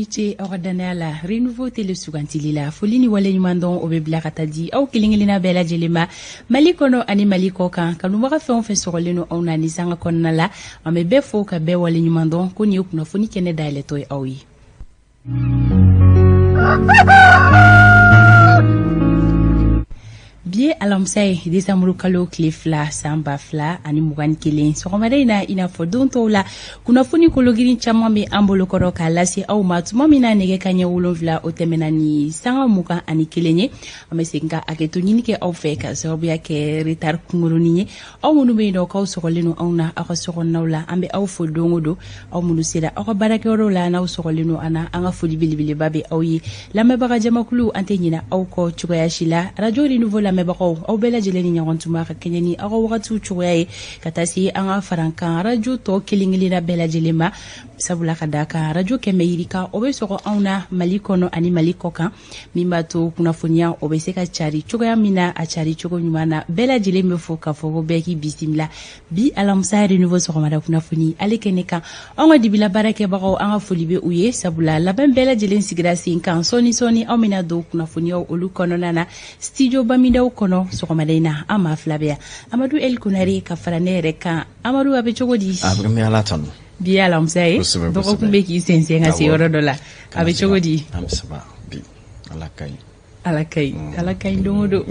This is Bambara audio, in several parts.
ni ce aw ka dannaya la Renouveau Télé sugantili la. Foli ni waleɲuman dɔn o bɛ bila ka taa di aw kelen kelenna bɛɛ lajɛlen ma Mali kɔnɔ ani Mali kɔ kan. Kanubaga fɛn o fɛn sɔgɔlen don anw na ni sanga kɔnɔna la, an bɛ bɛɛ fo ka bɛɛ waleɲuman dɔn ko nin ye kunnafoni kɛnɛ dayɛlɛtɔ ye aw ye. Bi ye alamisa ye, desanburu kalo tile 2, san 2021. Sɔgɔmada in na, i n'a fɔ don tɔw la, kunnafoni kologirin caman bɛ an bolokɔrɔ k'a lase aw ma. Tuma min na nɛgɛ ka ɲɛ 7, o tɛmɛna ni sanga 21 ye, an bɛ segin ka hakɛto ɲini kɛ aw fɛ ka sababuya kɛ retard kunkurunin ye. Aw minnu bɛ yen nɔ k'aw sɔgɔlen don anw na aw ka sokɔnɔnaw la, an bɛ aw fo don o don. Aw minnu sera aw ka baarakɛyɔrɔw la, n'aw sɔgɔlen don an na, an ka foli belebeleba bɛ aw ye. Lamɛnbaga jamakulu, an tɛ ɲinɛ aw kɔ cogoya si la. Radio Renouveau lamɛnbagaw, aw bɛɛ lajɛlen ni ɲɔgɔn tuma ka kɛɲɛ ni aw ka wagatiw cogoya ye, ka taa se an ka farankan radio tɔ kelen kelenna bɛɛ lajɛlen ma, sabula ka da kan radio 100 yirika o bɛ sɔgɔ anw na Mali kɔnɔ ani Mali kɔ kan, min b'a to kunnafoniya o bɛ se ka cari cogoya min na, a cari cogo ɲuman na. Bɛɛ lajɛlen bɛ fo k'a fɔ ko bɛɛ k'i bisimila bi alamisa Renouveau sɔgɔmada kunnafoni ale kɛnɛ kan. Anw ka dibila baarakɛbagaw, an ka foli bɛ u ye, sabula labɛn bɛɛ lajɛlen sigira sen kan. Sɔɔni sɔɔni aw bɛna don kunnafoniyaw olu kɔnɔna na studio Bamidaw kɔnɔ. Sɔgɔmada in na, an maa fila bɛ yan, Amadu El Konare ka fara ne yɛrɛ kan. Amadu, a bɛ cogo di? A bɛ Ala tanu. Bi ye alamisa ye, dɔgɔkun bɛ k'i sɛnsɛn ka se yɔrɔ dɔ la. A bɛ cogo di? An bɛ saba bi, Ala ka ɲi. Ala ka ɲi, Ala ka ɲi don o don.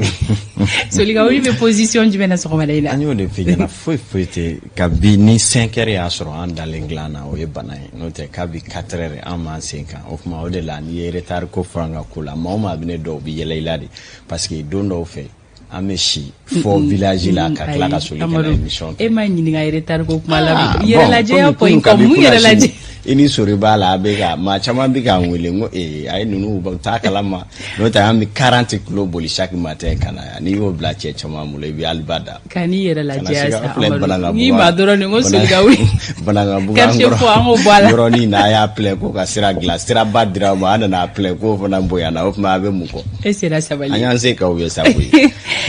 Solika wuli bɛ position jumɛn na sɔgɔmada in na? An y'o de f'i ɲɛna, foyi foyi tɛ. Kabi ni 5 heures y'a sɔrɔ an dalen dilan na, o ye bana ye. N'o tɛ, kabi 4 heures an m'an sen kan. O tuma o de la, n'i ye retard ko fɔ an ka ko la, maa o maa bɛ ne dɔn, u bɛ yɛlɛ i la de, parce que don dɔw fɛ an bɛ si fɔ village la ka tila ka soli ka na émission kɛ. E ma ɲininka retard ko kuma la, yɛrɛ lajɛya point com, mun yɛrɛ lajɛ? I ni sori b'a la, a bɛ ka maa caman bɛ k'an wele n ko ee, a ye ninnu u t'a kalama. N'o tɛ, an bɛ 40 kilo boli chaque matin ka na yan. N'i y'o bila cɛ caman bolo, i bɛ aliba da. Ka n'i yɛrɛ lajɛya sa, Amadu, n'i ma dɔrɔn de ko soli ka wuli. Banankabugu. Quartier fɔ, an k'o bɔ a la. Yɔrɔnin na, a y'a plaint ko ka sira dilan, siraba dira ma, an nana plaint k'o fana bonyana. O tuma a bɛ mun kɔ? E sera sabali. An y'an se k'aw ye sa koyi.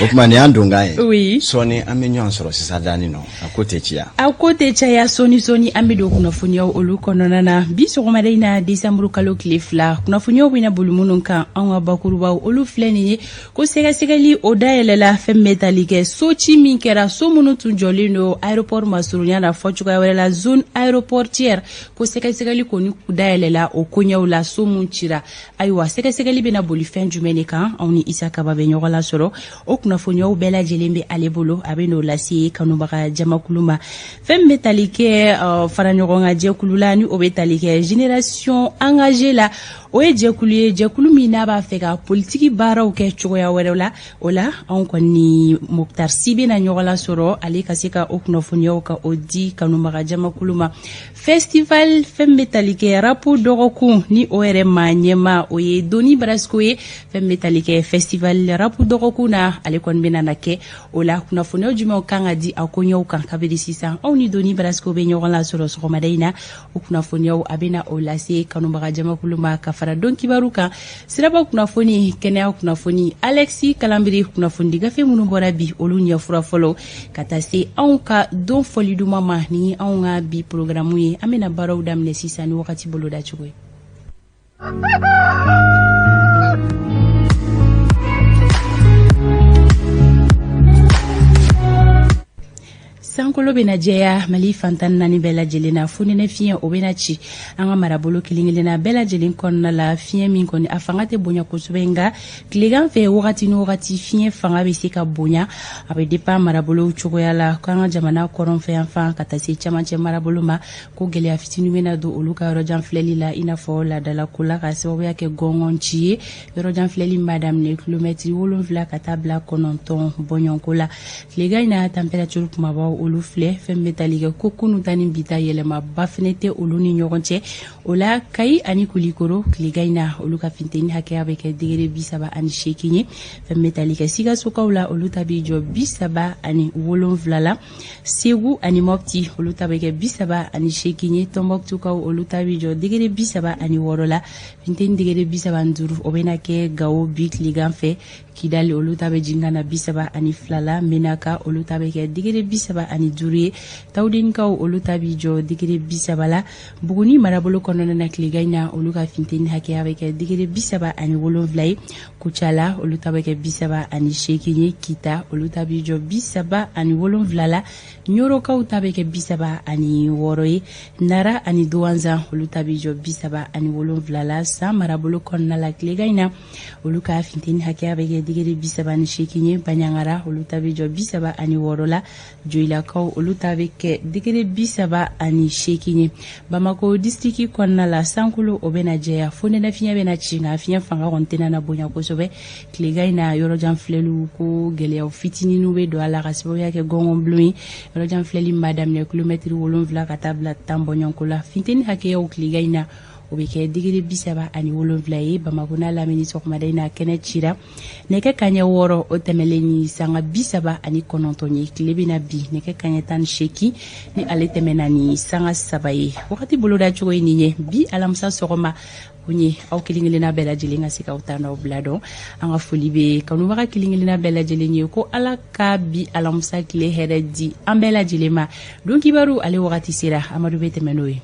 O tuma nin y'an donkan ye. Oui. Sɔɔni an bɛ ɲɔgɔn sɔrɔ sisan danin nɔ, a ko tɛ ciya. A ko tɛ caya. Sɔɔni sɔɔni an bɛ don kunnafoniyaw olu kɔnɔna na. Bi sɔgɔmada in na, desanburu kalo tile 2, kunnafoniyaw bɛna boli minnu kan, anw ka bakurubaw olu filɛ nin ye: ko sɛgɛsɛgɛli o dayɛlɛla fɛn bɛ tali kɛ soci min kɛra, so minnu tun jɔlen don aéroport masurunya na, fɔ cogoya wɛrɛ la zone aéroportière, ko sɛgɛsɛgɛli kɔni dayɛlɛla o koɲɛw la, so mun cira. Ayiwa, sɛgɛsɛgɛli bɛna boli fɛn jumɛn de kan? Anw ni Isa Kaba bɛ ɲɔgɔn lasɔrɔ, o kunnafoniyaw bɛɛ lajɛlen bɛ ale bolo, a bɛ n'o lase kanubaga jamakulu ma. Fɛn min bɛ tali kɛ fara ɲɔgɔn kan jɛkulu la, ni o bɛ tali kɛ génération engagée la, o ye jɛkulu ye, jɛkulu min n'a b'a fɛ ka politiki baaraw kɛ cogoya wɛrɛ la. O la, anw kɔni Mokhtar Si bɛna ɲɔgɔn lasɔrɔ, ale ka se ka o kunnafoniyaw ka o di kanubaga jamakulu ma. Festival fɛn bɛ tali kɛ rap dɔgɔkun, ni o yɛrɛ maa ɲɛma o ye Doni Brasco ye, fɛn bɛ tali kɛ festival rap dɔgɔkun na, ale kɔni bɛna na kɛ. O la, kunnafoniyaw jumɛnw kan ka di a koɲɛw kan kabini sisan? Aw ni Doni Brasco bɛ ɲɔgɔn lasɔrɔ sɔgɔmada in na, o kunnafoniyaw a bɛna o lase kanubaga jamakulu ma, ka fara don kibaru kan, siraba kunnafoni, kɛnɛya kunnafoni, Alexi Kalanbiri kunnafoni gafe minnu bɔra bi, olu ɲɛfura fɔlɔ, ka taa se anw ka don fɔli duman ma. Ni anw ka bi programme ye, an bɛna baaraw daminɛ sisan ni wagati boloda cogo ye. Sankolo bɛna jɛya Mali fan 14 bɛɛ lajɛlen na. Fonɛnɛ fiɲɛ o bɛna ci an ka marabolo kelen kelenna bɛɛ lajɛlen kɔnɔna la. Fiɲɛ min kɔni a fanga tɛ bonya kosɛbɛ, nka tilegan fɛ, wagati ni wagati, fiɲɛ fanga bɛ se ka bonya. A bɛ dépend marabolo cogoya la. K'an ka jamana kɔrɔnfɛ yan fan ka taa se camancɛ marabolo ma, ko gɛlɛya fitinin bɛna don olu ka yɔrɔjan filɛli la, i n'a fɔ laadalako la, ka sababuya kɛ gɔngɔn ci ye. Yɔrɔjan filɛli b'a daminɛ kilomɛtiri 7 ka taa bila 9 bɔɲɔgɔnko la. Tilegan in na, température kumabaw olu filɛ, fɛn bɛ tali kɛ ko kunun ta ni bi ta, yɛlɛmaba fɛnɛ tɛ olu ni ɲɔgɔn cɛ. O la, Kayi ani Kulikoro, tilegan in na, olu ka funteni hakɛya bɛ kɛ degré 38 ye. Fɛn bɛ tali kɛ Sikasokaw la, olu ta bɛ jɔ 37 la. Segu ani Mɔpti, olu ta bɛ kɛ 38 ye. Tɔnbɔkutukaw, olu ta bɛ jɔ degré 36 la. Funteni degré 35, o bɛna kɛ Gawo bi tilegan fɛ. Kidali olu ta bɛ jigin ka na 32 la. Menaka olu ta bɛ kɛ digiri 35 ye. Tawudenikaw olu ta bɛ jɔ digiri 30 la. Buguni marabolo kɔnɔna na tilegan in na, olu ka funteni hakɛya bɛ kɛ digiri 37 ye. Kucala olu ta bɛ kɛ 38 ye. Kita olu ta bɛ jɔ 37 la. Ɲorokaw ta bɛ kɛ 36 ye. Nara ani Duwanzan olu ta bɛ jɔ 37 la. San marabolo kɔnɔna la tilegan in na, olu ka funteni hakɛya bɛ kɛ digiri 38 ye. Baɲangara olu ta bɛ jɔ 36 la. Joyilakaw olu ta bɛ kɛ digiri 38 ye. Bamakɔ disiriki kɔnɔna la, sankolo o bɛna jɛya, fonɛnɛ fiɲɛ bɛna ci, nka fiɲɛ fanga kɔni tɛna na bonya kosɛbɛ tilegan in na. Yɔrɔjan filɛliw ko gɛlɛyaw fitininw bɛ don a la ka sababuya kɛ gɔngɔnbulon ye. Yɔrɔjan filɛli b'a daminɛ kilomɛtiri 7 ka taa bila 10 bɔɲɔgɔnko la. Funteni hakɛyaw tilegan in na, o bɛ kɛ digiri 37 ye. Bamakɔ n'a lamini, sɔgɔmada in na kɛnɛ cira nɛgɛ kaɲɛ 6 o tɛmɛlen ni sanga 39 ye. Tile bɛna bin nɛgɛ kaɲɛ 18 ni ale tɛmɛna ni sanga 3 ye. Wagati boloda cogo ye nin ye bi alamisa sɔgɔma. Kun ye aw kelen kelenna bɛɛ lajɛlen ka se k'aw ta n'aw bila dɔn. An ka foli bɛ kanubaga kelen kelenna bɛɛ lajɛlen ye, ko Ala ka bi alamisa tile hɛrɛ di an bɛɛ lajɛlen ma. Don kibaru ale wagati sera, Amadu bɛ tɛmɛ n'o ye.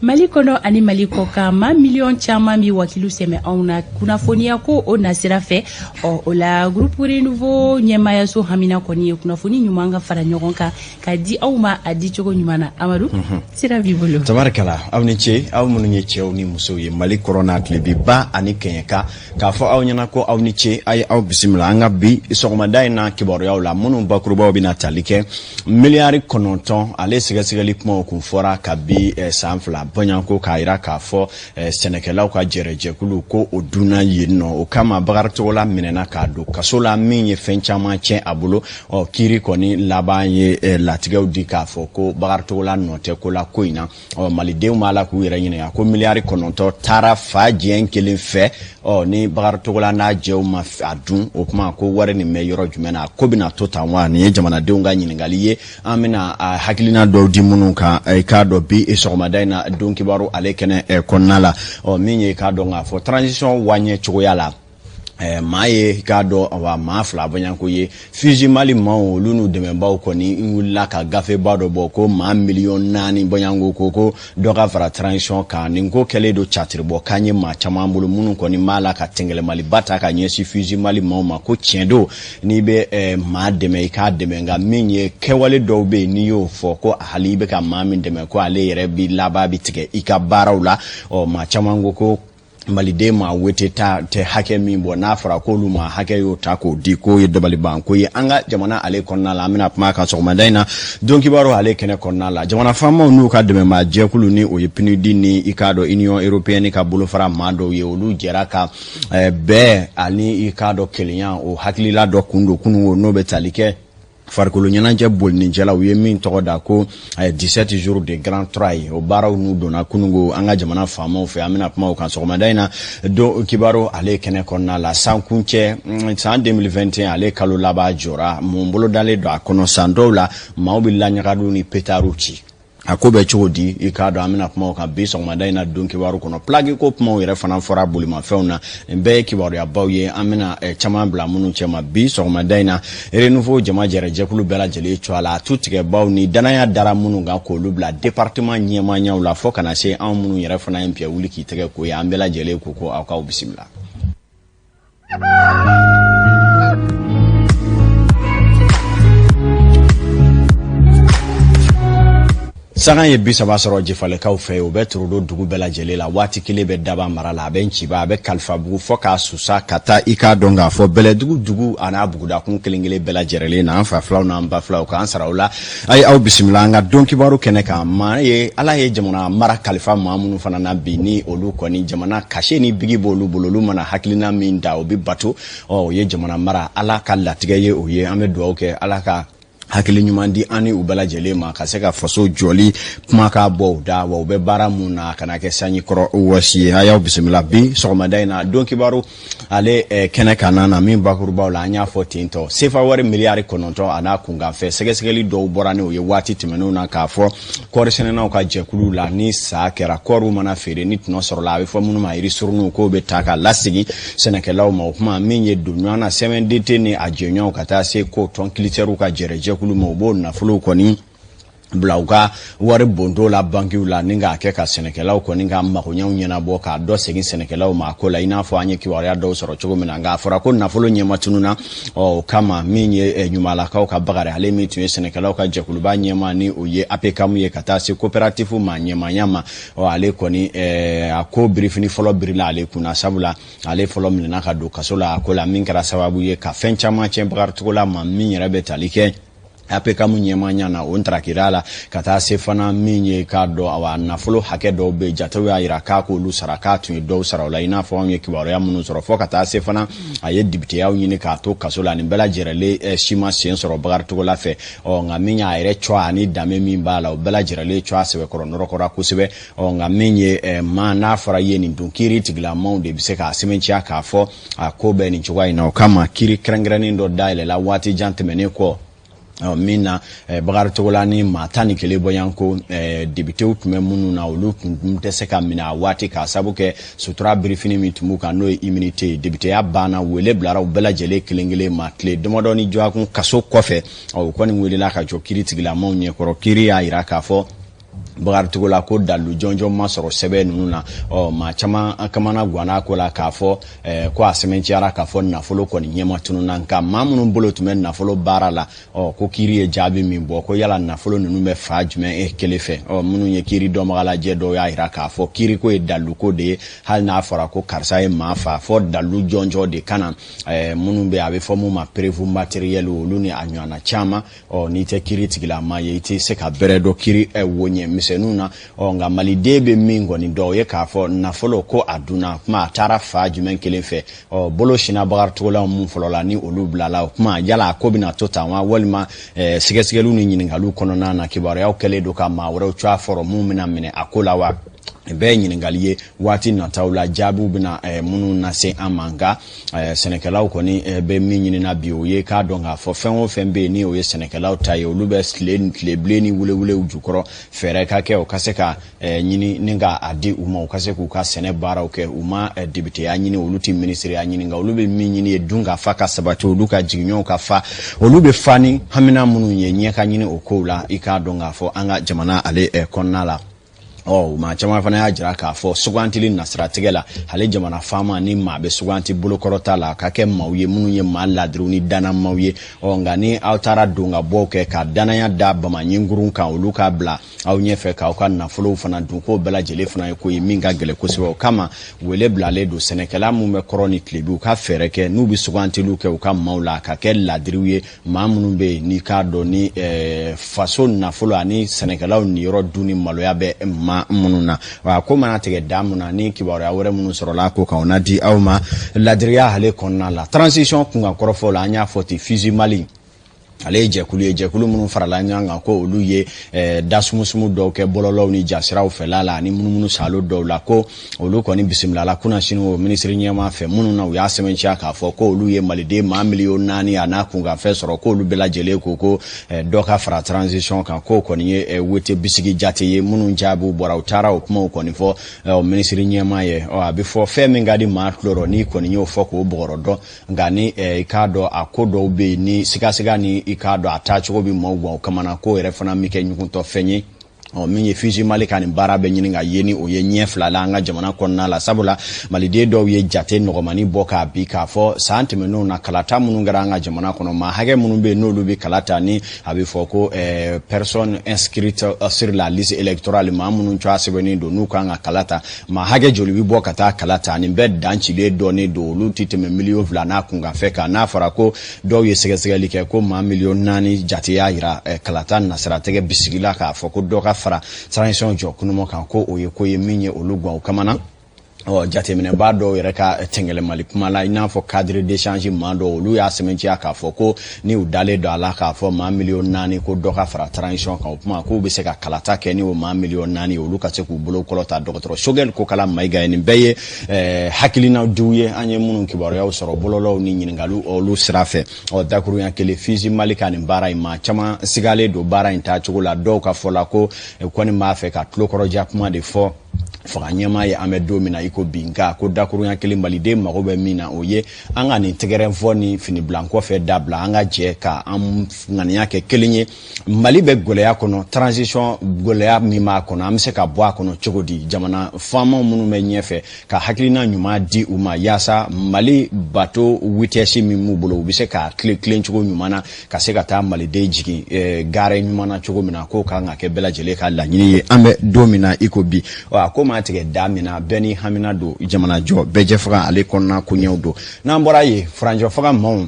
Mali kɔnɔ ani Mali kɔkan, maa miliyɔn caman bɛ wakilu sɛmɛ anw na kunnafoniya ko o nasira fɛ. Ɔ o la, Groupe Renouveau ɲɛmaayaso hamina kɔni ye kunnafoni ɲuman ka fara ɲɔgɔn kan ka di aw ma a di cogo ɲuman na. Amadu, sira b'i bolo. Tabarikala, aw ni ce, aw minnu ye cɛw ni musow ye Mali kɔrɔn n'a tilebi, ba ani kɛɲɛka, k'a fɔ aw ɲɛna ko aw ni ce, a ye aw bisimila an ka bi sɔgɔmada in na kibaruyaw la, minnu bakurubaw bɛna tali kɛ miliyari 9 ale sɛgɛsɛgɛli kumaw kun fɔra kabi san 2 bɔɲɔgɔnko, k'a yira k'a fɔ sɛnɛkɛlaw ka jɛrɛjɛkulu ko o dunna yen nɔ. O kama, Bakari Togola minɛna k'a don kaso la, min ye fɛn caman tiɲɛ a bolo. Ɔ kiiri kɔni laban ye latigɛw di k'a fɔ ko Bakari Togola nɔ tɛ ko la ko in na. Ɔ malidenw b'a la k'u yɛrɛ ɲininka ko miliyari 9 taara fa diɲɛ kelen fɛ, ɔ ni Bakari Togola n'a jɛw ma a dun, o kuma ko wari nin bɛ yɔrɔ jumɛn na? A ko bɛna to tan wa? Nin ye jamanadenw ka ɲininkali ye. An bɛna a hakilina dɔw di minnu kan, i k'a dɔn bi sɔgɔmada in na don kibaru ale kɛnɛ kɔnɔna la. Ɔ min ye, i k'a dɔn k'a fɔ transition waɲɛ cogoya la, maa ye k'a dɔn wa maa fila bɔɲɔgɔnko ye FUSI Mali maaw, olu n'u dɛmɛbaw kɔni wulila ka gafeba dɔ bɔ ko maa miliyɔn 4 bɔɲɔgɔnko ko dɔ ka fara transition kan. Nin ko kɛlen don catiribɔ kan ye maa caman bolo, minnu kɔni b'a la ka tɛngɛlɛmaliba ta ka ɲɛsin FUSI Mali maaw ma, ko tiɲɛ don, n'i bɛ maa dɛmɛ, i k'a dɛmɛ, nka min ye kɛwale dɔw bɛ yen, n'i y'o fɔ ko hali i bɛ ka maa min dɛmɛ, ko ale yɛrɛ bi laban bi tigɛ i ka baaraw la. Ɔ maa caman ko maliden maa wete ta tɛ hakɛ min bɔ, n'a fɔra k'olu ma hakɛ y'o ta k'o di, k'o ye dabaliban ko ye an ka jamana ale kɔnɔna la. An bɛna kuma a kan sɔgɔmada in na don kibaru ale kɛnɛ kɔnɔna la. Jamana faamaw n'u ka dɛmɛbaa jɛkulu, ni o ye PNUD ni i k'a dɔn Union européenne ka bolofara maa dɔw ye, olu jɛra ka bɛn ani i k'a dɔn kelenya o hakilila dɔ kun don kunun, n'o bɛ tali kɛ farikolo ɲɛnajɛ bolinicɛla, u ye min tɔgɔ da ko 17 jours de grand trail. O baaraw n'u donna kunungo an ka jamana faamaw fɛ. An bɛna kuma o kan sɔgɔmada in na don kibaru ale kɛnɛ kɔnɔna la. San kuncɛ, san 2021 ale kalo laban jɔra, mun bolodalen don a kɔnɔ? San dɔw la, maaw bɛ laɲagaliw ni pétardw ci, a ko bɛ cogo di? I k'a dɔn an bɛna kuma o kan bi sɔgɔmada in na don kibaru kɔnɔ. Plaque ko kumaw yɛrɛ fana fɔra bolimafɛnw na. Nin bɛɛ ye kibaruyabaw ye, an bɛna caman bila minnu cɛma bi sɔgɔmada in na. Renouveau jama jɛrɛ jɛkulu bɛɛ lajɛlen cogoya la, a tu tigɛbaw ni danaya dara minnu kan k'olu bila département ɲɛmaayaw la, fo ka na se anw minnu yɛrɛ fana ye npiyɛ wuli k'i tɛgɛ ko ye, an bɛɛ lajɛlen ko aw k'aw bisimila. Sagan ye 30 sɔrɔ Jefalekaw fɛ, o bɛ Torodo dugu bɛɛ lajɛlen la. Waati kelen bɛ Daba mara la, a bɛ Nciba, a bɛ Kalifabugu, fɔ k'a susa ka taa i k'a dɔn k'a fɔ Bɛlɛdugu dugu a n'a bugudakun kelen kelen bɛɛ lajɛlen na. An fa filaw n'an ba filaw, k'an sara o la, a ye aw bisimila an ka don kibaru kɛnɛ kan. Maa ye Ala ye jamana mara kalifa maa minnu fana na bi, ni olu kɔni jamana cachet ni bigi b'olu bolo, olu mana hakilina min da, o bɛ bato. Ɔ o ye jamana mara Ala ka latigɛ ye, o ye an bɛ dugawu kɛ Ala ka hakili ɲuman di an ni u bɛɛ lajɛlen ma, ka se ka faso jɔli kumakan bɔ u da wa u bɛ baara mun na, a kana kɛ sanji kɔrɔ wɔsi ye. A y'aw bisimila bi sɔgɔmada in na don kibaru Ale kɛnɛ kanna na min bakurubaw la, an y'a fɔ ten tɔ, sefa wari miliyari 9 a n'a kunkanfɛn, sɛgɛsɛgɛli dɔw bɔra ni o ye waati tɛmɛnenw na k'a fɔ kɔɔri sɛnɛnaw ka jɛkuluw la, ni sa kɛra, kɔɔriw mana feere ni tɔnɔ sɔrɔla, a bɛ fɔ minnu ma ristournew, k'o bɛ ta ka lasegin sɛnɛkɛlaw ma. O kuma min ye don ɲɔgɔn na, CMDT ni a jɛɲɔgɔnw ka taa se ko tɔn culteurs ka jɛrɛjɛkulu ma, u b'o nafolow kɔni bila u ka wari bonto la bankiw la, ni k'a kɛ ka sɛnɛkɛlaw kɔni ka magoɲɛw ɲɛnabɔ, k'a dɔ segin sɛnɛkɛlaw ma a ko la, i n'a fɔ an ye kibaruya dɔw sɔrɔ cogo min na. Nka a fɔra ko nafolo ɲɛma tununna. Ɔ o kama, min ye ɲumanlakaw ka Bakari, ale min tun ye sɛnɛkɛlaw ka jɛkuluba ɲɛma, ni o ye APCAM ye, ka taa se coopérative ma ɲɛmaya ma, ɔ ale kɔni, a ko birifini fɔlɔ birila ale kunna, sabula ale fɔlɔ minɛna ka don kaso la a ko la, min kɛra sababu ye ka fɛn caman tiɲɛ Bakari Togola ma, min yɛrɛ bɛ tali kɛ APCAM ɲɛmaaya na, o ntarakira la, ka taa se fana min ye k'a dɔn, awa, nafolo hakɛ dɔw bɛ, jatew y'a yira k'a k'olu sara, k'a tun ye dɔw sara o la, i n'a fɔ anw ye kibaruya minnu sɔrɔ, fɔ ka taa se fana a ye dibiteyaw ɲini k'a to kaso la. Nin bɛɛ lajɛrɛlen si ma sen sɔrɔ Bakari Togola fɛ. Ɔ nka min y'a yɛrɛ cɔ ani danbe min b'a la, o bɛɛ lajɛrɛlen cɔ a sɛbɛkɔrɔ nɔrɔkɔra kosɛbɛ. Ɔ nka min ye maa n'a fɔra i ye nin dun, kiiri tigilamaw de bɛ se k'a sɛmɛntiya k'a fɔ a ko bɛ nin cogoya in na. O kama, kiiri kɛrɛnkɛrɛnnen dɔ dayɛlɛla waati jan tɛmɛnen kɔ min na Bakari Togola ni maa 11 bɔyanko debitew tun bɛ minnu na, olu tun tɛ se ka minɛ a waati k'a sabu kɛ sutura birifini min tun b'u kan, n'o ye immunité ye. Debiteya banna, wele bilara u bɛɛ lajɛlen kelen kelen ma tile damadɔ ni dɔgɔkun kaso kɔfɛ. U kɔni welela ka jɔ kiiri tigilamaw ɲɛkɔrɔ. Kiiri y'a yira k'a fɔ Bakari Togola ko dalilu jɔnjɔn ma sɔrɔ sɛbɛn ninnu na. Ɔ maa caman kamana ganna ko la k'a fɔ ko a sɛmɛntiyara k'a fɔ nafolo kɔni ɲɛma tununna, nka maa minnu bolo tun bɛ nafolo baara la, ɔ ko kiiri ye jaabi min bɔ, ko yala nafolo ninnu bɛ fa jumɛn e kelen fɛ? Ɔ minnu ye kiiri dɔnbagalajɛ dɔw y'a yira k'a fɔ kiiriko ye daliluko de ye. Hali n'a fɔra ko karisa ye maa fa, fɔ dalilu jɔnjɔn de ka na, minnu bɛ a bɛ fɔ mun ma preuve matérielle, olu ni a ɲɔgɔnna caman. Ɔ n'i tɛ kiiri tigilama ye, i tɛ se ka bɛrɛ dɔn kiiri woɲɛ misɛnninw na. Ɔ nka maliden bɛ min kɔni dɔn, o ye k'a fɔ nafolo ko a dunna, kuma a taara fa jumɛn kelen fɛ? Ɔ bolo sinna Bakari Togola mun fɔlɔ la ni olu bilala, o kuma yala a ko bɛna to tan wa, walima sɛgɛsɛgɛliw ni ɲininkaliw kɔnɔna na, kibaruyaw kɛlen don ka maa wɛrɛw cogoya fɔrɔ mun bɛna minɛ a ko la wa? Nin bɛɛ ye ɲininkali ye waati nataw la, jaabiw bɛna minnu lase an ma. Nka sɛnɛkɛlaw kɔni bɛ min ɲinina bi, o ye k'a dɔn k'a fɔ fɛn o fɛn bɛ yen ni o ye sɛnɛkɛlaw ta ye, olu bɛ tile tile bilen ni welewelew jukɔrɔ, fɛɛrɛ ka kɛ o ka se ka ɲini ni ka a di u ma, u ka se k'u ka sɛnɛ baaraw kɛ. U ma debiteya ɲini, olu tɛ minisiriya ɲini, nka olu bɛ min ɲini ye dun ka fa ka sabati, olu ka jigiɲɔgɔnw ka fa, olu bɛ fa ni hamina minnu ye, ɲɛ ka ɲini o kow la, i k'a dɔn k'a fɔ an ka jamana ale kɔnɔna la. Ɔ maa caman fana y'a jira k'a fɔ sugantili nasiratigɛ la, ale jamana faama ni maa bɛ suganti bolokɔrɔta la, ka kɛ maaw ye minnu ye maa ladiriw ni danamaw ye. Ɔ nka ni aw taara don ka bɔw kɛ ka danaya da bamaɲinkurun kan, olu k'a bila aw ɲɛfɛ k'aw ka nafolow fana dun, k'o bɛɛ lajɛlen fana ye ko ye min ka gɛlɛn kosɛbɛ. O kama, wele bilalen don sɛnɛkɛla minnu bɛ kɔrɔ ni tilebi, u ka fɛɛrɛ kɛ n'u bɛ sugantiliw kɛ u ka maaw la, ka kɛ ladiriw ye, maa minnu bɛ yen n'i k'a dɔn ni faso nafolo ani sɛnɛkɛlaw niyɔrɔ dun ni maloya bɛ maa minnu na. Wa ko mana tigɛ da mun na, ni kibaruya wɛrɛ minnu sɔrɔla ko kan, o na di aw ma ladiriya ale kɔnɔna la. Transition kunkan kɔrɔfɔw la, an y'a fɔ ten, Fusi Mali ale ye jɛkulu ye, jɛkulu minnu farala ɲɔgɔn kan ko olu ye dasumusumu dɔw kɛ bɔlɔlɔw ni jasiraw fɛla la ani munumunu salo dɔw la, ko olu kɔni bisimilala kunnasini o minisiri ɲɛmaa fɛ, minnu na u y'a sɛmɛntiya k'a fɔ ko olu ye maliden maa miliyɔn 4 a n'a kunkanfɛn sɔrɔ, k'olu bɛɛ lajɛlen ko dɔ ka fara transition kan, k'o kɔni ye wote bisigi jate ye. Minnu jaabiw bɔra, u taara o kumaw kɔni fɔ minisiri ɲɛmaa ye. A bɛ fɔ fɛn min ka di maa tulo rɔ, n'i kɔni y'o fɔ k'o bɔgɔrɔ dɔn. Nka ni i k'a dɔn a ko dɔw bɛ yen ni sigasiga ni i k'a dɔn a taacogo bɛ maaw gan o kamana, k'o yɛrɛ fana bɛ kɛ ɲuguntɔ fɛn ye. Ɔ min ye Fusi Mali ka nin baara bɛ ɲini ka ye ni o ye ɲɛ fila la an ka jamana kɔnɔna la, sabula maliden dɔw ye jate nɔgɔmani bɔ k'a bi k'a fɔ san tɛmɛnenw na, kalata minnu kɛra an ka jamana kɔnɔ, maa hakɛ minnu bɛ yen n'olu bɛ kala ta, ni a bɛ fɔ ko personne inscrite sur la liste électorale, maa minnu tɔgɔ sɛbɛnnen don n'u kan ka kala ta, maa hakɛ joli bɛ bɔ ka taa kala ta? Nin bɛɛ dan cilen dɔɔnin don, olu tɛ tɛmɛ miliyɔn 2 n'a kunkanfɛ kan. N'a fɔra ko dɔw ye sɛgɛsɛgɛli kɛ ko maa miliyɔn 4 jate y'a yira kalata nasiratigɛ bisigila k'a fɔ ko dɔ ka fara transition jɔ kunuma kan, ko o ye ko ye min ye olu gan o kamana. Ɔ, jateminɛbaa dɔw yɛrɛ ka tɛngɛlɛmali kuma la, i n'a fɔ cadre d'échange maa dɔw, olu y'a sɛmɛntiya k'a fɔ ko ni u dalen don a la k'a fɔ maa 4 miliyɔn ko dɔ ka fara transition kan, o kuma k'u bɛ se ka kalata kɛ ni o maa 4 miliyɔn ye, olu ka se k'u bolo kɔrɔta. Dɔgɔtɔrɔ Choguel Kokala Mayiga ye nin bɛɛ ye hakilina diw ye an ye minnu kibaruyaw sɔrɔ bɔlɔlɔw ni ɲininkaliw olu sira fɛ. Ɔ, dakurunya kelen, FUSI Mali ka nin baara in, maa caman sigalen don baara in taacogo la. Dɔw ka fɔ la ko kɔni b'a fɛ ka tulokɔrɔja kuma de fɔ fanga ɲɛmaa ye an bɛ don min na i ko bi. Nka ko dakurunya kelen, maliden mago bɛ min na, o ye an ka nin tɛgɛrɛ fɔ ni finibilan kɔfɛ dabila, an ka jɛ ka an ŋaniya kɛ kelen ye. Mali bɛ gɛlɛya kɔnɔ, transition gɛlɛya min b'a kɔnɔ, an bɛ se ka bɔ a kɔnɔ cogo di? Jamana faamaw minnu bɛ ɲɛfɛ, ka hakilina ɲuman di u ma yaasa Mali bateau vitesse min b'u bolo, u bɛ se ka tile tilen cogo ɲuman na, ka se ka taa maliden jigin gare ɲuman na cogo min na. K'o kan ka kɛ bɛɛ lajɛlen ka laɲini ye an bɛ don min na i ko bi. A ko maa tigɛ da min na, bɛɛ ni hamina don jamana jɔ bɛɛ jɛ faga ale kɔnɔna koɲɛw don. N'an bɔra yen, furancɛ faga maaw,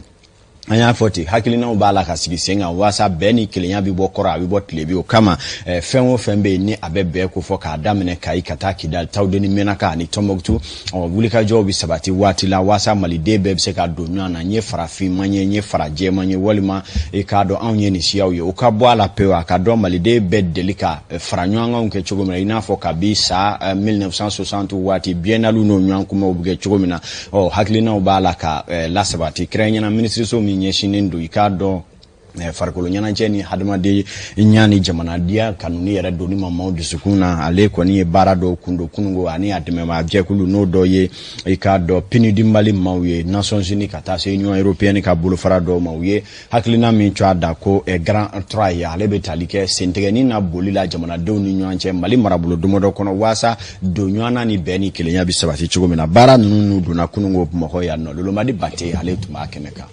an y'a fɔ ten, hakilinaw b'a la ka sigi sen kan waasa bɛn ni kelenya bɛ bɔ kɔrɔ, a bɛ bɔ tilebi. O kama, fɛn o fɛn bɛ yen ni a bɛ bɛn ko fɔ, k'a daminɛ Kayi ka taa Kidali, Tawudeni, Menaka ani Tɔnbɔkutu, ɔ, wulikajɔw bɛ sabati waati la waasa maliden bɛɛ bɛ se ka don ɲɔgɔn na. N ye farafinma ye, n ye farajɛma ye, walima i k'a dɔn anw ye nin siyaw ye, o ka bɔ a la pewu. A ka dɔn maliden bɛɛ deli ka fara ɲɔgɔn kanw kɛ cogo min na, i n'a fɔ kabi sa 1960 waati biennale n'o ɲɔgɔn kunbɛnw bɛ kɛ cogo min na. Ɔ, hakilinaw b'a la ka lasabati, kɛrɛnkɛrɛnnenya minisiriso min ɲɛsinnen don, i k'a dɔn, farikolo ɲɛnajɛ ni hadamadenya ni jamanadenya kanuni yɛrɛ donni ma maaw dusukun na, ale kɔni ye baara dɔw kun don kununko ani a dɛmɛbaa jɛkulu, n'o dɔ ye, i k'a dɔn, PNUD Mali maaw ye, Nations Unies ka taa se Union européenne ka bolofara dɔw ma. U ye hakilina min tɔgɔ da ko Grand Trois ye, ale bɛ tali kɛ sentigɛnin na boli la jamanadenw ni ɲɔgɔn cɛ Mali marabolo damadɔ kɔnɔ, waasa don ɲɔgɔn na ni bɛn ni kelenya bɛ sabati cogo min na. Baara ninnu n'u donna kununko Bamakɔ yan nɔ, Lolomadi Bate, ale tun b'a kɛnɛ kan.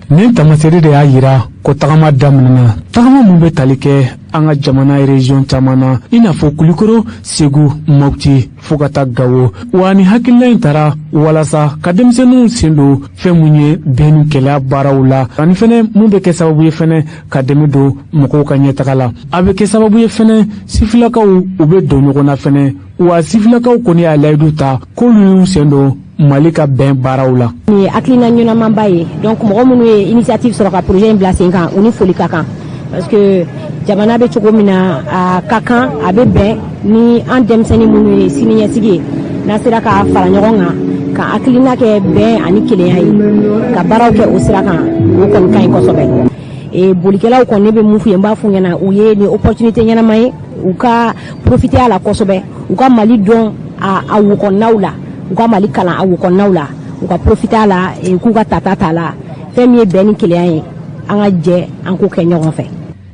Nin tamasere de y'a yira ko tagama daminɛna, tagama mun bɛ tali kɛ an ka jamana région caman na, i n'a fɔ Kulikoro, Segu, Mɔpti, fɔɔ ka taa Gawo. Wa ni hakilina in tara walasa ka denmisɛnninw sen don fɛn mun ye bɛn ni kɛlɛya baaraw la, ani fɛnɛ mun bɛ kɛ sababu ye fɛnɛ ka dɛmɛ don mɔgɔw ka ɲɛtaga la. A bɛ kɛ sababu ye fɛnɛ sifilakaw u bɛ don ɲɔgɔn na fɛnɛ. Wa sifilakaw kɔni y'a layidu ta k'olu y'u sen don Mali ka bɛn baaraw la. Nin ye hakilina ɲɛnamaba ye. Donc mɔgɔ minnu ye initiative sɔrɔ ka projet in bila sen kan, u ni foli ka kan, parce que jamana bɛ cogo min na, a ka kan a bɛ bɛn ni an denmisɛnnin minnu ye sini ɲɛsigi ye, n'an sera ka fara ɲɔgɔn kan ka hakilina kɛ bɛn ani kelenya ye, ka baaraw kɛ o sira kan, o kɔni ka ɲi kosɛbɛ. E bolikɛlaw kɔni, ne bɛ mun f'u ye? N b'a f'u ɲɛna u ye nin opportunité ɲɛnama ye, u ka profiter a la kosɛbɛ, u ka Mali dɔn a wokɔnɔnaw la, u ka Mali kalan a wokɔnɔnaw la, u ka profiter a la, k'u ka tata t'a la. Fɛn min ye bɛn ni kelenya ye, an ka jɛ an k'o kɛ ɲɔgɔn fɛ.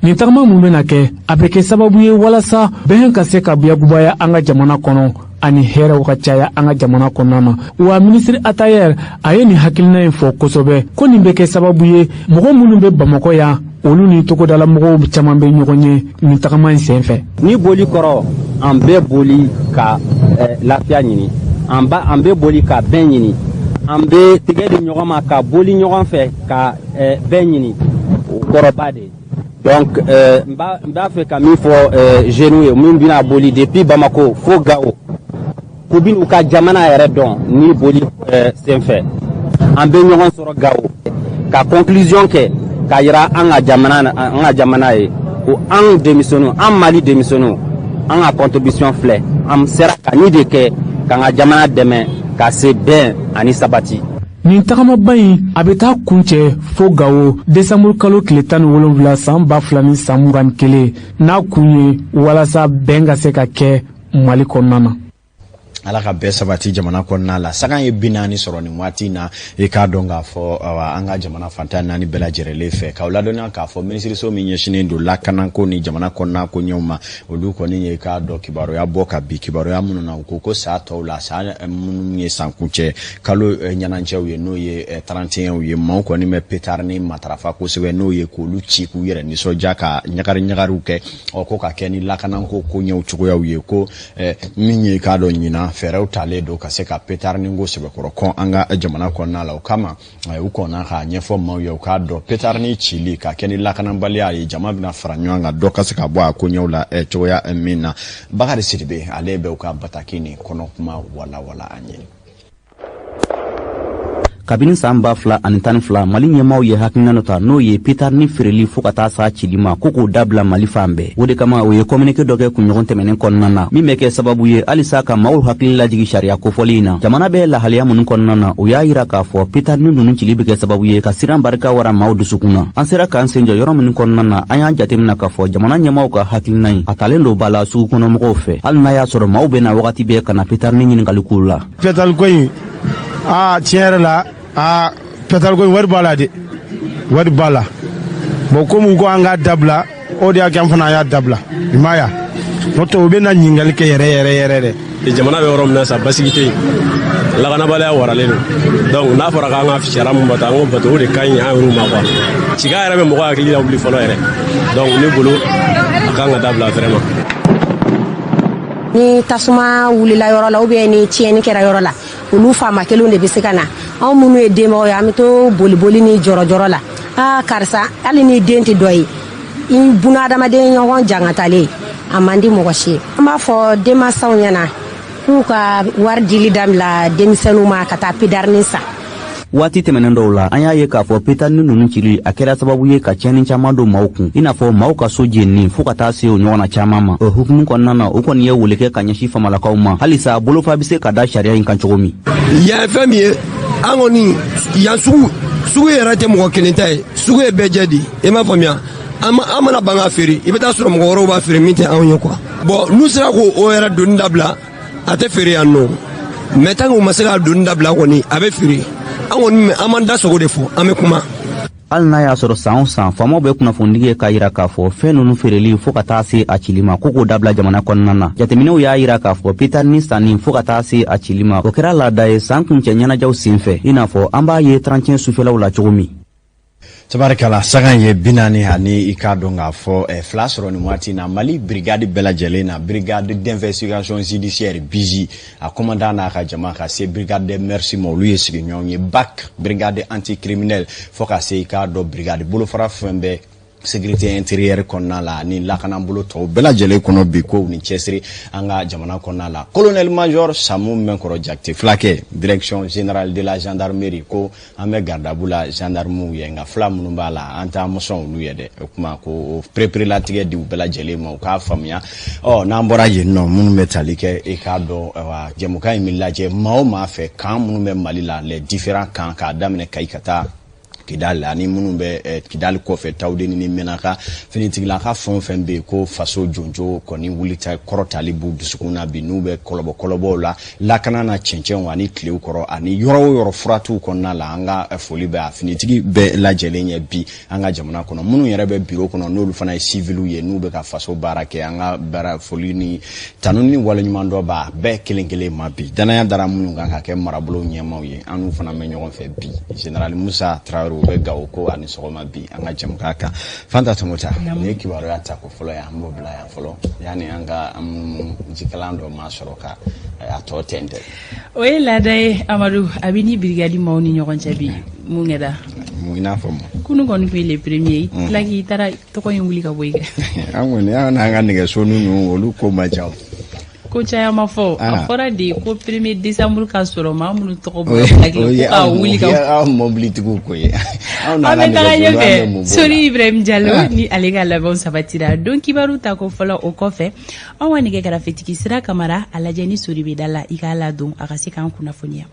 Nin tagama mun bɛna kɛ, a bɛ kɛ sababu ye walasa bɛn ka se ka yakubaya an ka jamana kɔnɔ ani hɛrɛw ka caya an ka jamana kɔnɔna na. Wa minisiri Attaher, a ye nin hakilina in fɔ kosɛbɛ ko nin bɛ kɛ sababu ye mɔgɔ minnu bɛ Bamakɔ yan, olu ni togodala mɔgɔw caman bɛ ɲɔgɔn ye nin tagama in sen fɛ. Ni boli kɔrɔ, an bɛ boli ka lafiya ɲini, an ba an bɛ boli ka bɛn ɲini, an bɛ tigɛ di ɲɔgɔn ma ka boli ɲɔgɔn fɛ ka bɛn ɲini, o kɔrɔba de. Donc n b'a fɛ ka min fɔ jeunes ye min bɛna boli depuis Bamako fo Gao, k'u bɛn'u ka jamana yɛrɛ dɔn ni boli senfɛ. An bɛ ɲɔgɔn sɔrɔ Gao ka conclusion kɛ k'a yira an ka jamana ye ko an denmisɛnninw, an Mali denmisɛnninw, an ka contribution filɛ, an sera ka nin de kɛ k'an ka jamana dɛmɛ ka se bɛn ani sabati. Nin tagamaba in, a bɛ taa kuncɛ fo Gawo desanburu kalo tile 17 san 2021, n'a kun ye walasa bɛn ka se ka kɛ Mali kɔnɔna na. Ala ka bɛɛ sabati jamana kɔnɔna la. Sagan ye 40 sɔrɔ nin waati in na, i k'a dɔn k'a fɔ an ka jamana fantan naani bɛɛ lajɛlen fɛ, k'aw ladɔnniya k'a fɔ minisiriso min ɲɛsinnen don lakanako ni jamana kɔnɔna ko ɲɛw ma, olu kɔni ye k'a dɔn kibaruya bɔ ka bi kibaruya minnu na, u ko ko saa tɔw la, saa minnu ye sankuncɛ kalo ɲɛnajɛw ye, n'o ye 31 ye, maaw kɔni bɛ pétard ni matarafa kosɛbɛ, n'o ye k'olu ci k'u yɛrɛ nisɔndiya ka ɲagari ɲagariw kɛ. Ɔ, ko ka kɛ ni lakanako koɲɛw cogoyaw ye, ko min ye k'a dɔn ɲinan fɛɛrɛw talen don ka se ka petarinin ko sɛbɛkɔrɔ kɔn an ka jamana kɔnɔna la. O kama u kɔnna k'a ɲɛfɔ maaw ye, u k'a dɔn petarinin cili ka kɛ ni lakanabaliya ye, jama bɛna fara ɲɔgɔn kan, dɔ ka se ka bɔ a koɲɛw la cogoya min na. Bakari Sidibe, ale bɛ u ka bataki nin kɔnɔ kuma walawala an ye. Kabini saan 2012, Mali ɲɛmaw ye hakilina dɔ ta, n'o ye petarinin feereli fɔɔ ka taa s'a cili ma, ko k'o dabila Mali fan bɛɛ. O de kama, o ye communiqué dɔ kɛ kunɲɔgɔn tɛmɛnen kɔnɔna na, min bɛ kɛ sababu ye halisa ka maaw hakili lajigi sariya kofɔli in na. Jamana bɛ lahaliya minnu kɔnɔna na, o y'a yira k'a fɔ petarinin ninnu cili bɛ kɛ sababu ye ka siran barika wara maaw dusukun na. An sera k'an sen jɔ yɔrɔ minnu kɔnɔna na, an y'a jatemina k'a fɔ jamana ɲɛmaw ka hakilina ye, a talen don ba la sugu kɔnɔmɔgɔw fɛ, hali n'a y'a sɔrɔ maaw bɛ na wagati bɛɛ ka na petarinin ɲininkali k'u la. Pétard ko in, aa, tiɲɛ yɛrɛ la, aa, pétard ko in, wari b'a la dɛ, wari b'a la. Bon, komi u ko an k'a dabila, o de y'a kɛ an fana y'a dabila. I m'a ye, n'o tɛ u bɛ na ɲininkali kɛ yɛrɛ yɛrɛ yɛrɛ dɛ. Jamana bɛ yɔrɔ min na sa, basigi tɛ yen, lakanabaliya waralen don. Donc n'a fɔra k'an ka sariya mun bato, an k'o bato, o de ka ɲi an yɛrɛw ma quoi. Cikan yɛrɛ bɛ mɔgɔ hakili lawuli fɔlɔ yɛrɛ. Donc ne bolo, a kan ka dabila vraiment. Ni tasuma wulila yɔrɔ la ou bien ni tiɲɛni kɛra yɔrɔ la, olu faama kelenw de bɛ se ka na. Anw minnu ye denbaw ye, an bɛ to boliboli ni jɔrɔjɔrɔ la. Aa, karisa, hali ni den tɛ dɔ ye, i buna adamaden ɲɔgɔn jangatalen, a man di mɔgɔ si ye. An b'a fɔ denmansaw ɲɛna k'u ka wari dili dabila denmisɛnninw ma ka taa pedarinin san. Waati tɛmɛnen dɔw la, an y'a ye k'a fɔ petarinin ninnu cili, a kɛra sababu ye ka tiɲɛni caman don maaw kun, i n'a fɔ maaw ka so jenini, fɔɔ ka taa se o ɲɔgɔnna caman ma. O hukumu kɔnɔna na, o kɔni ye wele kɛ ka ɲɛsin famalakaw ma, halisa bolofa bɛ se ka da sariya in kan cogo min. Yan ye fɛn min ye, an kɔni yan sugu, sugu yɛrɛ tɛ mɔgɔ kelen ta ye, sugu ye bɛɛ jɛ di. I m'a faamuya, an mana ban ka feere, i bɛ taa sɔrɔ mɔgɔ wɛrɛw b'a feere min tɛ anw ye quoi. Bon, n'u sera k'o yɛrɛ doni dabila, a tɛ feere yan nɔ. Mais tant que u ma se k'a doni dabila kɔni, a bɛ feere. An kɔni, an m'an da sogo de fɔ, an bɛ kuma. Hali n'a y'a sɔrɔ san o san faamaw bɛ kunnafonidi kɛ k'a yira k'a fɔ fɛn ninnu feereli fɔɔ ka taa se a cili ma, ko k'o dabila jamana kɔnɔna na, jateminɛw y'a yira k'a fɔ petarinin sanni fɔɔ ka taa se a cili ma, o kɛra laada ye san kuncɛ ɲɛnajɛw sen fɛ, i n'a fɔ an b'a ye 31 sufɛlaw la cogo min. Tabarikala, sagan ye 42 i k'a dɔn k'a fɔ 2 sɔrɔ nin waati na. Mali brigade bɛɛ lajɛlen na, brigade d'investigation judiciaire, BIJ, a commandant n'a ka jama, ka se brigade des mœurs ma, olu ye sigiɲɔgɔn ye, BAC, brigade anticriminelle, fo ka se i k'a dɔn brigade bolofara fɛn bɛɛ sécurité intérieure kɔnɔna la ni lakanabolo tɔw bɛɛ lajɛlen kɔnɔ bi, ko ni cɛsiri an ka jamana kɔnɔna la. Colonel major Samu Mɛnkɔrɔ Jakite Fulakɛ, direction générale de la gendarmerie, ko an bɛ garde à vous la gendarmew ye, nka fila minnu b'a la, an t'an mɔsɔn olu ye dɛ. O kuma ko o pereperelatigɛ di u bɛɛ lajɛlen ma, u k'a faamuya. Ɔ, n'an bɔra yen nɔ, minnu bɛ tali kɛ, i k'a dɔn wa jɛmukan in bɛ lajɛ maa o maa fɛ, kan minnu bɛ Mali la, les différents camps, k'a daminɛ Kayi ka taa Kidali, ani minnu bɛ Kidali kɔfɛ, Tawudeni ni Menaka, finitigilaka fɛn o fɛn bɛ yen ko faso jonjo kɔni wuli kɔrɔtali b'u dusukun na bi, n'u bɛ kɔlɔbɔ kɔlɔbɔw la lakana na, cɛncɛnw ani tilew kɔrɔ, ani yɔrɔ o yɔrɔ furatuw kɔnɔna la, an ka foli bɛ a finitigi bɛɛ lajɛlen ye bi an ka jamana kɔnɔ. Minnu yɛrɛ bɛ biro kɔnɔ, n'olu fana ye civiliw ye, n'u bɛ ka faso baara kɛ, an ka baara foli ni tanu ni waleɲuman dɔ b'a bɛɛ kelen kelen ma bi. Danaya dara minnu kan ka kɛ marabolo ɲɛmaaw ye, an n'u fana bɛ ɲɔgɔn fɛ bi. Général Musa Traoré, u bɛ Gawo, ko ani sɔgɔma bi an ka jɛmukan kan. Fanta Tɔmɔta, nin ye kibaruya ta ko fɔlɔ ye, an b'o bila yan fɔlɔ yanni an ka an munumunu jikalan dɔ ma sɔrɔ ka a tɔ tɛntɛn. O ye laada ye, Amadu, a bɛ ni brigade maaw ni ɲɔgɔn cɛ bi. Mun kɛra? Mun, i n'a fɔ mun? Kunun kɔni tun ye le premier, i tila k'i taara tɔgɔ in wuli ka bɔ i kan. An kɔni, an n'an ka nɛgɛso ninnu, olu ko man ca o. Ko caman ma fɔ, a fɔra de ko premier décembre ka sɔrɔ maa minnu tɔgɔ bɔra plaque la, ko k'a wuli ka o ye mobilitigiw ko ye. An bɛ taga ɲɛfɛ. Sori Ibrahim Jalo ni ale ka labɛnw sabatira don kibaru ta ko fɔlɔ, o kɔfɛ anw ka nɛgɛ karafetigi Sira Kamara, a lajɛ ni Sori bɛ da la, i k'a ladon a ka se k'an kunnafoniya.